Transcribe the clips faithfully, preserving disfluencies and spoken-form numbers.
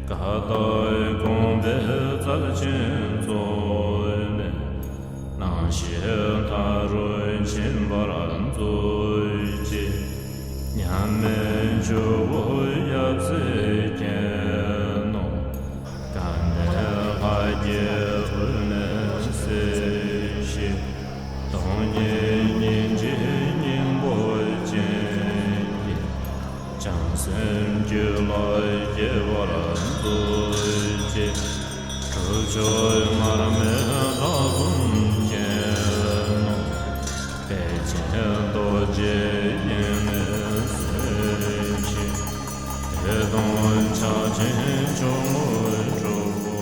ཀ་དག་དགོངས་པའི་རྩལ་ཅན་རྫོགས་ནས། སྣང་ཤེས་མཐའ་རུ་ཕྱིན་པར་མཛོད་ཅིག། མཉམ་མེད་ཇོ་བོ་ཡབ་སྲས་མཁྱེན་ནོ། གང་གནས་ལྷ་བརྒྱའི་དབུས་ནས་གསལ་ཞིང་། སྟོང་ཉིད་སྙིང་རྗེའི་སྙིང་པོ་ཅན་གྱིས། བྱང་སེམས་རྒྱུད་ལ་སྐྱེ་བར་མཛོད་ཅིག། གྲུབ་མཆོག་མར་མེ་མདའ་ཟུང་མཁྱེན་ནོ། དཔལ་ཆེན་རྡོ་རྗེ་དབྱིངས་ནས་གསལ་ཞིང་། བདེ་སྟོང་ཕྱག་ཆེན་ཆུང་ངུར་གྲུབ་པོ།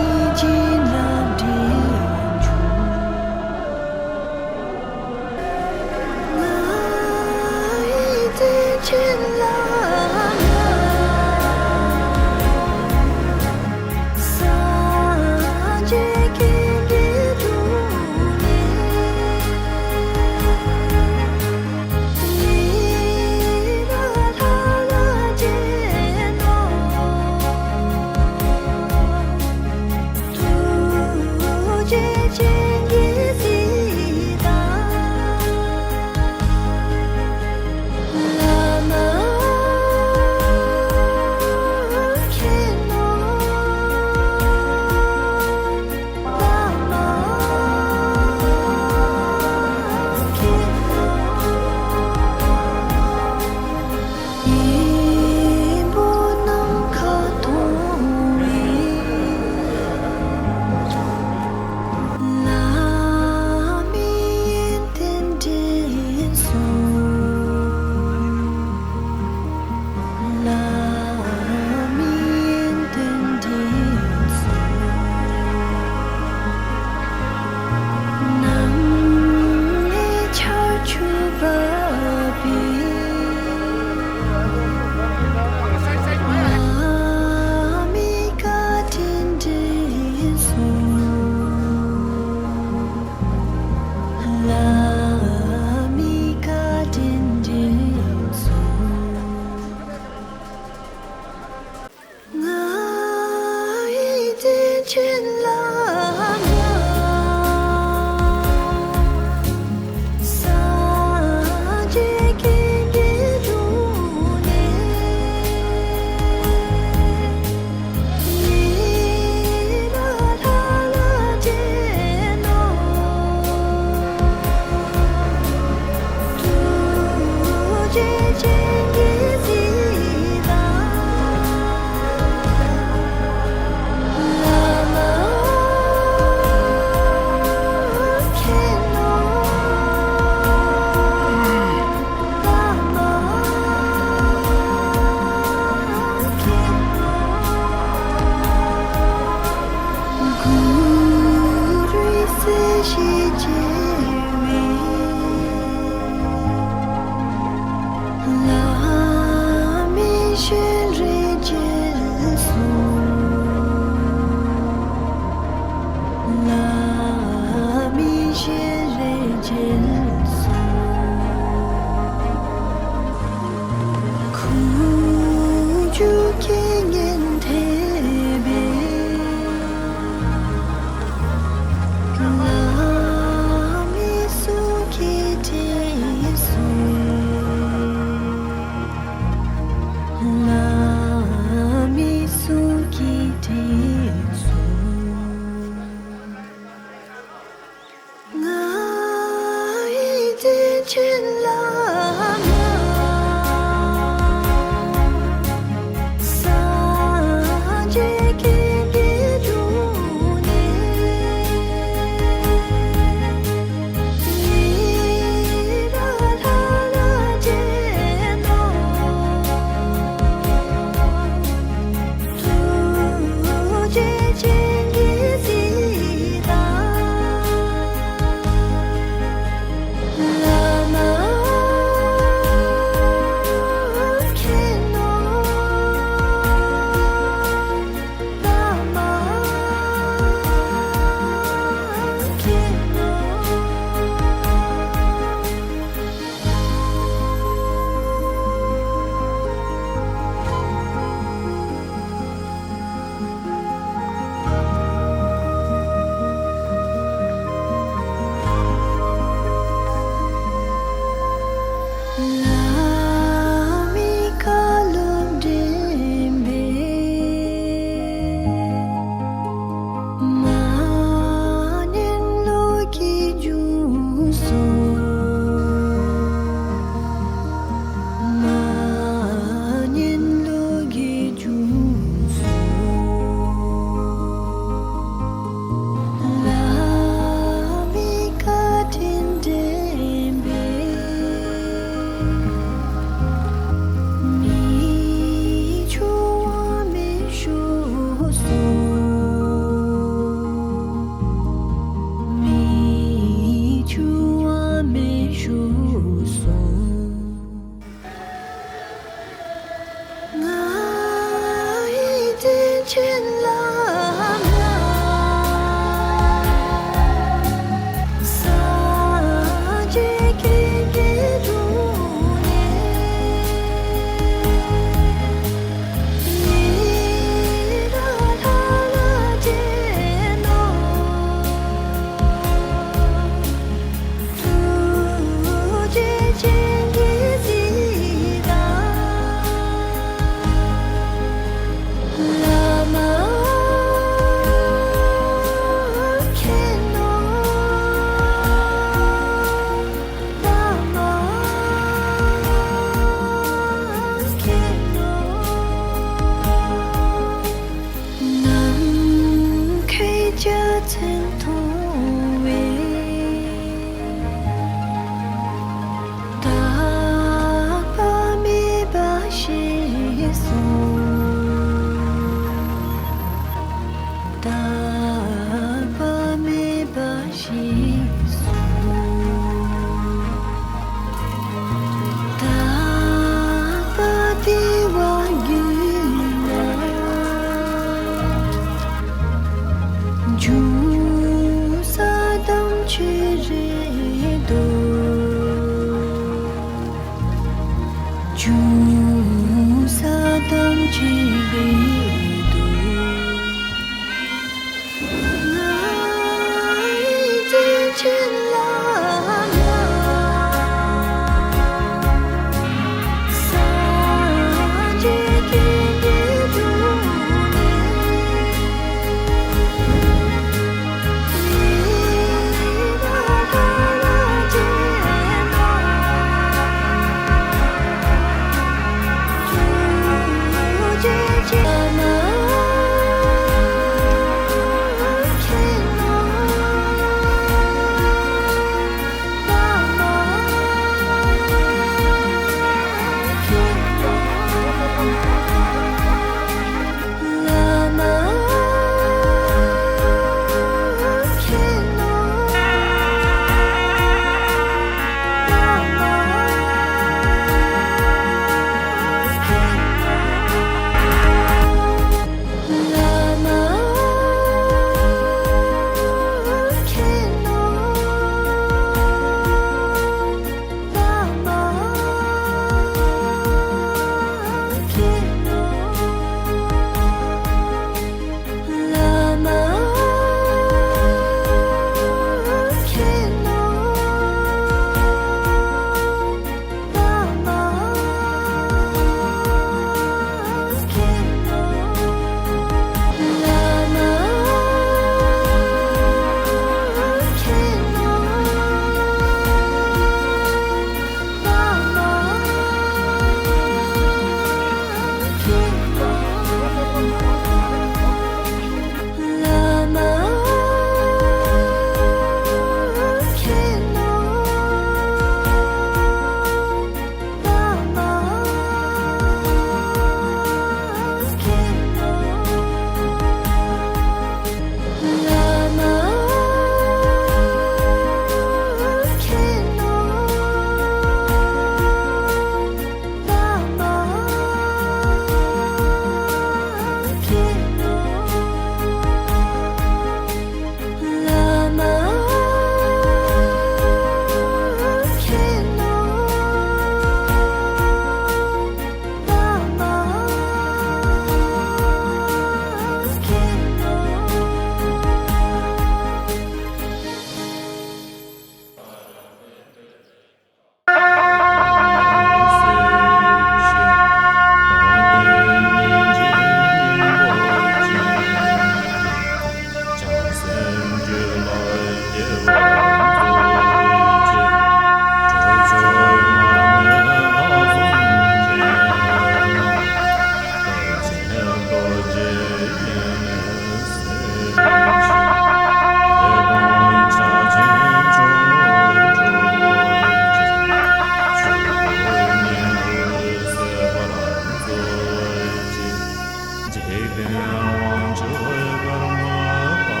འཇིག་རྟེན་དབང་ཕྱུག་ཀརྨ་པ་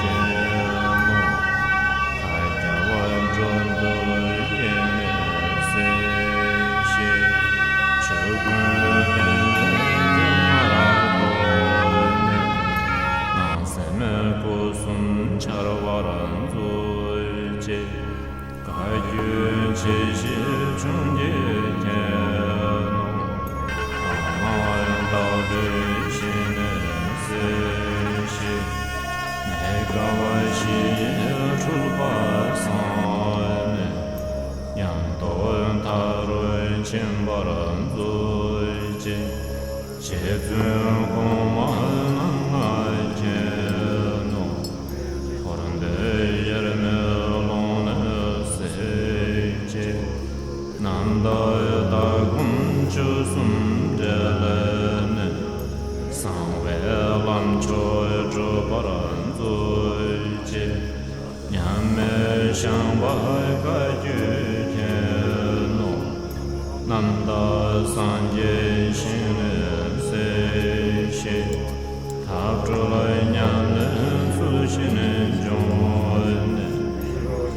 ཡིས་ནོ། བཀའ་རྒྱ་བ་འགྲོ་འདུལ་སྐྱེ་གནས་སྲས་ཞེས། ཆོས་ཀུན་ལྡན་མའི་མདུན་ལ་བསྟོད་ནས། སྣང་སེམས་སྐུ་གསུམ་འཆར་བར་མཛོད་ཅིག། བཀའ་བརྒྱུད་ཆེ་བཞི་འབྱུང་གི་རྒྱལ་ནོ། ཨ་མ་བདག་པོའི་ཞི་གནས་སྲས་ཞེས། གནས་བསྐལ་པ་བཞི་ཡི་འཁྲུལ་པ་སངས་ནས། ཉམས་རྟོགས་མཐའ་རུ་ཕྱིན་པར་མཛོད་ཅིག། རྗེ་བཙུན་གོང་མ་རྣམ་ལྔ་མཁྱེན་ནོ། འཁོར་འདས་དབྱེར་མེད་ཀློང་ནས་སྲས་བཅས། རྣམ་དག་ལྟ་སྒོམ་སྤྱོད་གསུམ་འབྲེལ་ནས། གསང་བའི་ལམ་མཆོག་བགྲོད་པར་མཛོད་ཅིག། མཉམ་མེད་ཤངས་པ་བཀའ་བརྒྱུད་མཁྱེན་ནོ། རྣམ་དག་སངས་རྒྱས་ཞིང་ནས་སྲས་ཞེས། ཐབས་གྲོལ་ཉམས་ལེན་ཚུལ་བཞིན་འབྱུང་ནས།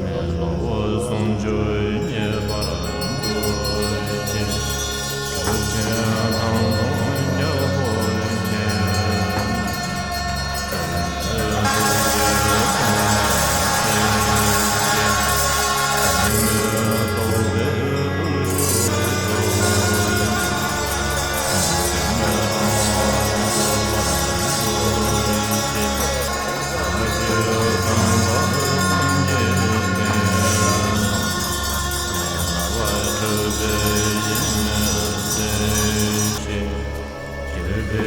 མི་སློབ་ཟུང་འཇུག་བརྙེས་པར་མཛོད་ཅིག། གྲུབ་ཆེན་ཐང་སྟོང་རྒྱལ་པོ་མཁྱེན། རྒྱུད་པའི་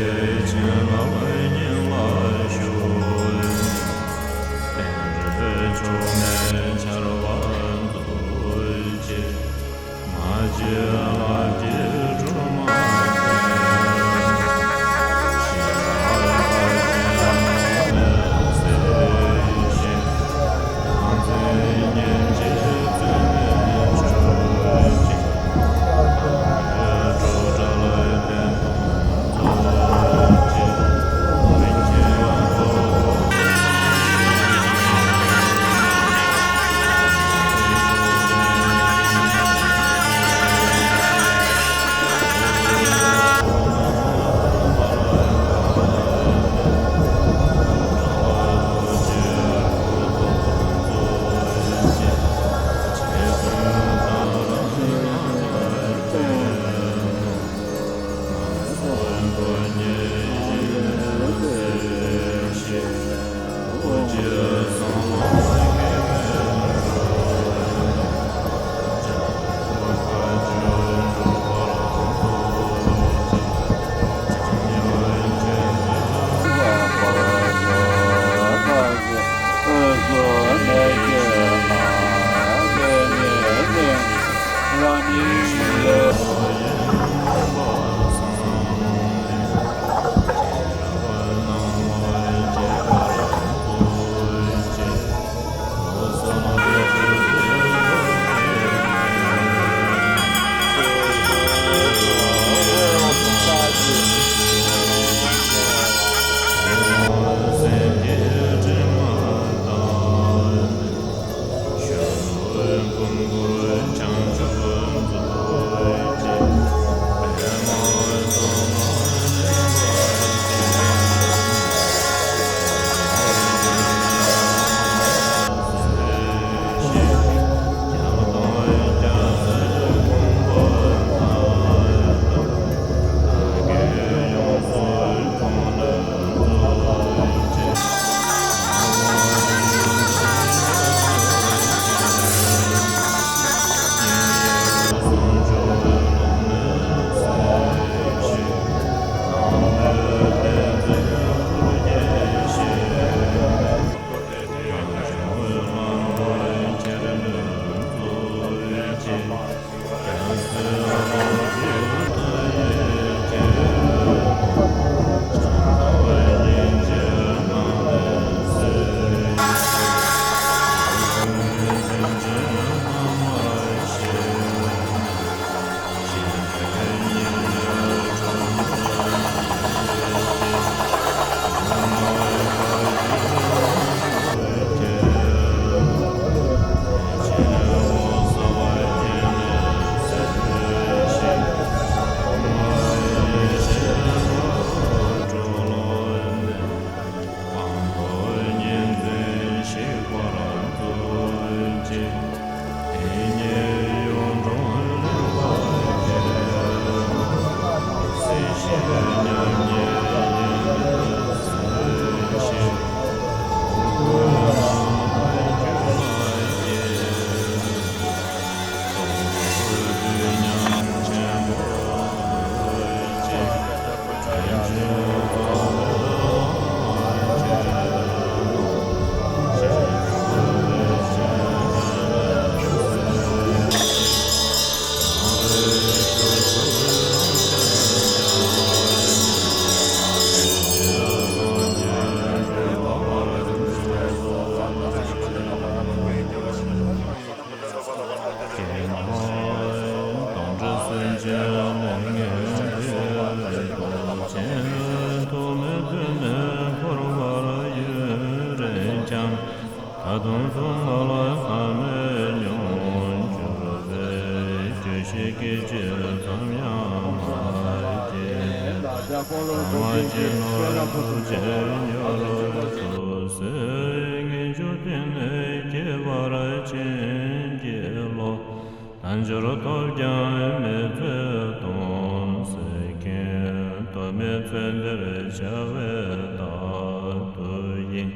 བྱིན་རླབས་སྙིང་ལ་ཞུགས། བསྟན་འགྲོའི་མཆོག་དམན་འཆར་བ་མཛོད་ཅིག། མ་སྐྱེས་ལྷ་བརྒྱའི་སྒྲོན་མ་མཁྱེན། ཞི་བ་ལྷ་བརྒྱའི་སྒྲོན་མའི་སྲས་ཞེས། ཁང་བརྩེགས་སྙིང་རྗེའི་བཙུན་མོའི་མཆོད་ཅིག། ལྷ་མོའི་སྒྲོག་གྲགས་ལ་བརྟེན་དུ་མཛོད། སྐད་ཅིག་ཙམ་ཡང་མ་སྐྱེས། ཨོཾ་ཨ་ཏ་ཨ་ཏ་ཨ་ཏ་ཨ་ཏ། ཐུགས་རྗེས་མྱུར་དུ་ཞལ་མྱུར་དུ་གསལ། ངེས་འབྱུང་གཏི་མུག་སྐྱེ་བར་བྱིན་གྱིས་རློབས། དལ་འབྱོར་ཐོབ་ཀྱང་མི་བརྩི་སྟོང་ཟད་མཁན། དོན་མེད་ཚེ་འདིར་བྱ་བའི་རྟག་ཏུ་གཡེང་།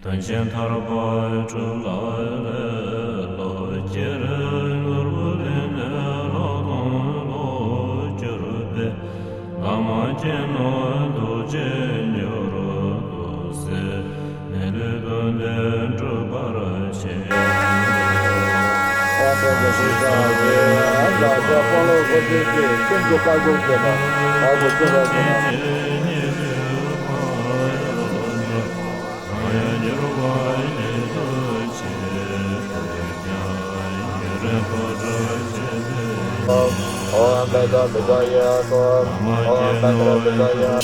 དོན་ཆེན་ཐར་པ་སྒྲུབ་ལ་ལེགས་སློབ་ཀྱིས། ནོར་བུ་ལེན་ནས་རག་དང་ལོངས་གྱུར་པའི། བླ་མ་མཁྱེན་ནོ་ཐུགས་རྗེས་མྱུར་དུ་གསལ། མི་ལུས་དོན་དེ་འགྲུབ་པར་བྱེད། ཨོཾ་ཨ་ཏ་ཨ་ཏ་ཨ་ཏ། ཨོཾ་ཨ་ཏ་ཨ་ཏ་ཨ་ཏ།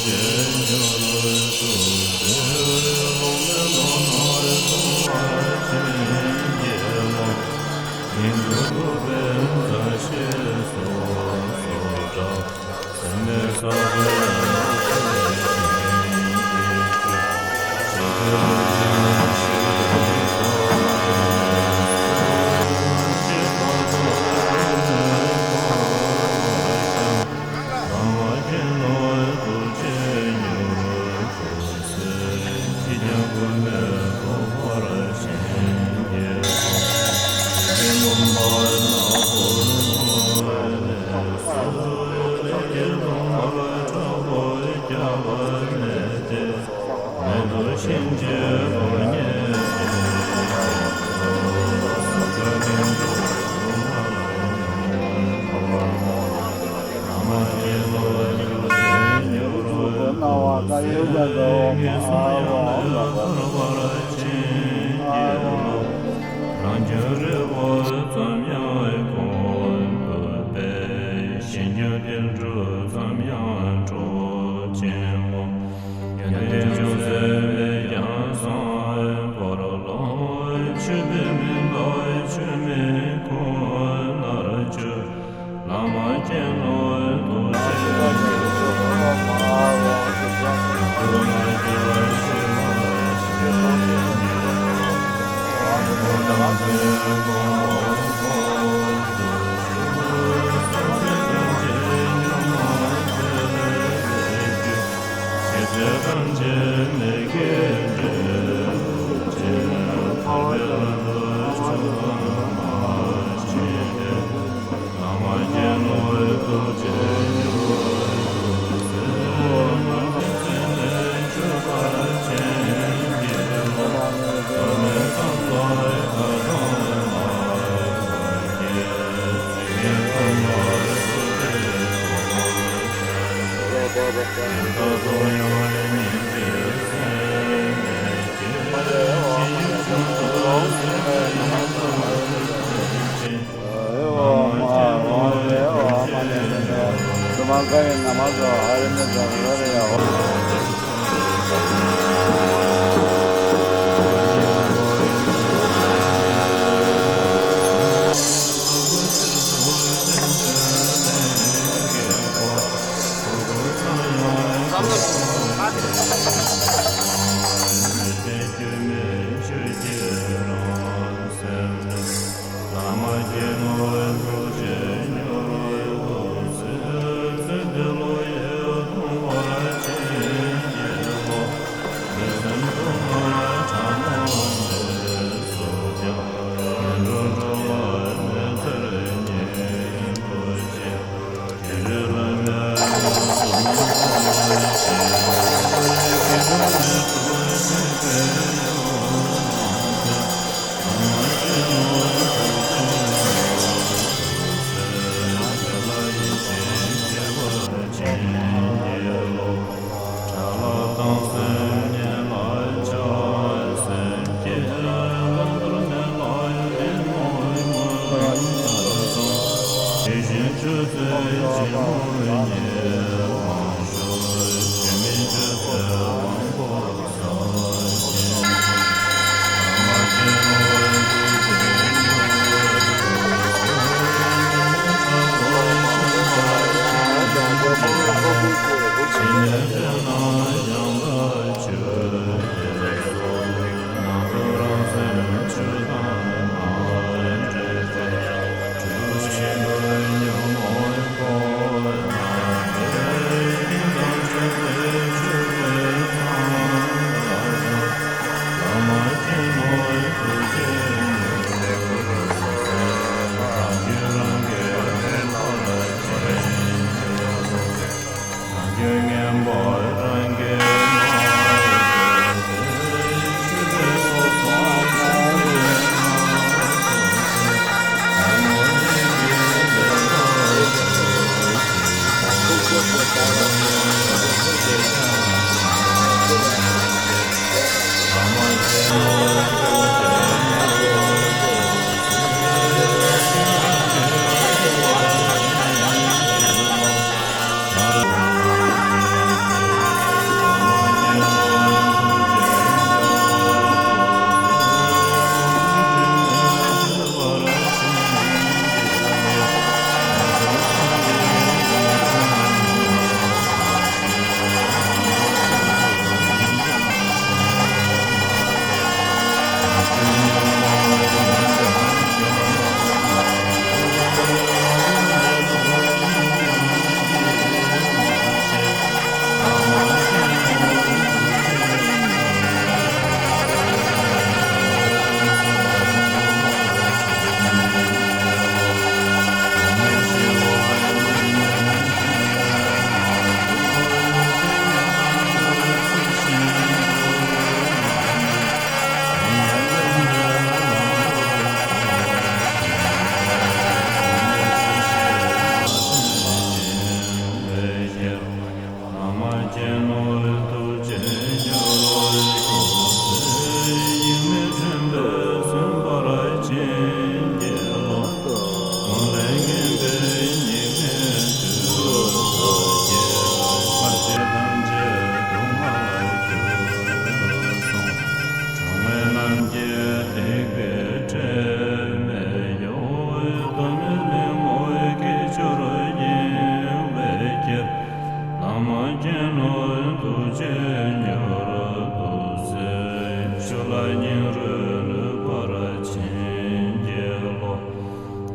རང་རྒྱུད་རི་བོ་ཙམ་ཡང་གོང་དུ་སྤེལ། གཞན་རྒྱུད་ཏིལ་འབྲུ་ཙམ་ཡང་གྲོགས་ཆེན་མོ། ཡོན་ཏན་ཅུང་ཟད་མེད་ཀྱང་བཟང་པོར་ལོངས། ཆོས་པའི་མིང་འདོགས་ཆོས་མིན་ཁོ་ནར་གྱུར། བླ་མ་མཁྱེན་ནོ་ཐུགས་རྗེས་མྱུར་དུ་གསལ།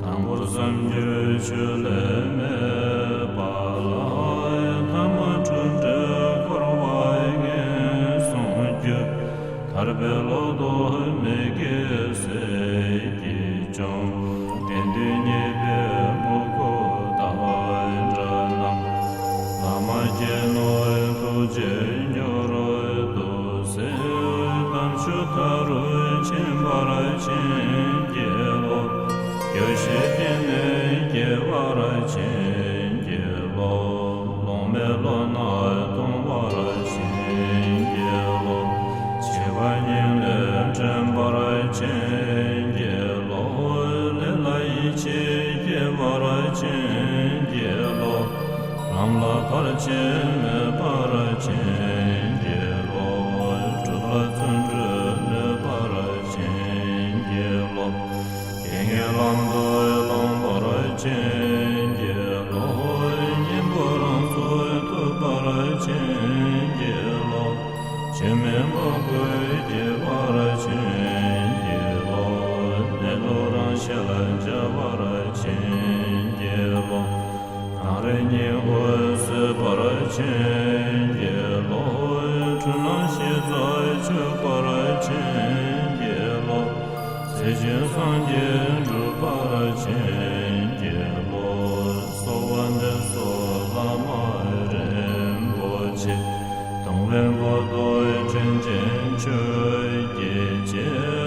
དང་པོར་བསམ་རྒྱུ་ཆོས་ལས་མེད་པ་ལ། ཐ་མ་འཁྲུལ་འདྲེ་འཁོར་བ་ངན་སོང་རྒྱུ། ཐར་པའི་བློ་ལྡོག་མི་དགེ་བསད་ཀྱིས་སྦྱོང་། དེ་དུས་ཉེས་པའི་དབུ་སྐོར་དང་འདྲ་རྣམས། བླ་མ་མཁྱེན་ནོར་ཐུགས་རྗེ་མྱུར་དུ་གཟིགས། དམ་ཆོས་མཐའ་རུ་ཕྱིན་པར་བྱིན་གྱིས་རློབས། སྐྱོ་ཤས་སྐྱེ་གནས་སྐྱེ་བར་བྱིན་གྱིས་རློབས། ལོང་མེད་བློ་སྣ་ཐོང་བར་བྱིན་གྱིས་རློབས། འཆི་བ་ཉིད་ལས་འདྲེན་པར་བྱིན་གྱིས་རློབས། ལས་ལ་ཡིད་ཆེས་སྐྱེ་བར་བྱིན་གྱིས་རློབས། ལམ་ལ་བར་ཆད་མེད་པར་བྱིན་གྱིས་རློབས། སྒྲུབ་ལ་བརྩོན་འགྲུས་ནུས་པར་བྱིན་གྱིས་རློབས། རྐྱེན་ངན་ལམ་དུ་སློང་བར་བྱིན་གྱིས་རློབས། གཉེན་པོ་རང་ཚུགས་ཐུབ་པར་བྱིན་གྱིས་རློབས། ཕྱི་མའི་འབོད་སྐུལ་སྐྱེ་བར་བྱིན་གྱིས་རློབས། གནས་ལུགས་རང་ཞལ་མཇལ་བར་བྱིན་གྱིས་རློབས། གངས་རི་སྙིང་དབུས་གསལ་བར་བྱིན་གྱིས་རློབས། འཁྲུལ་སྣང་ཞི་རྩལ་ཆོད་པར་བྱིན་གྱིས་རློབས། ཚེ་ཆེན་སངས་རྒྱས་འགྲུབ་པར་བྱིན་གྱིས་རློབས། གསོལ་བ་འདེབས་སོ་བླ་མ་རིན་པོ་ཆེ། གདུང་བའི་འགོ་ཐོག་དྲིན་ཅན་ཁྱོད་ཀྱི་རྗེས།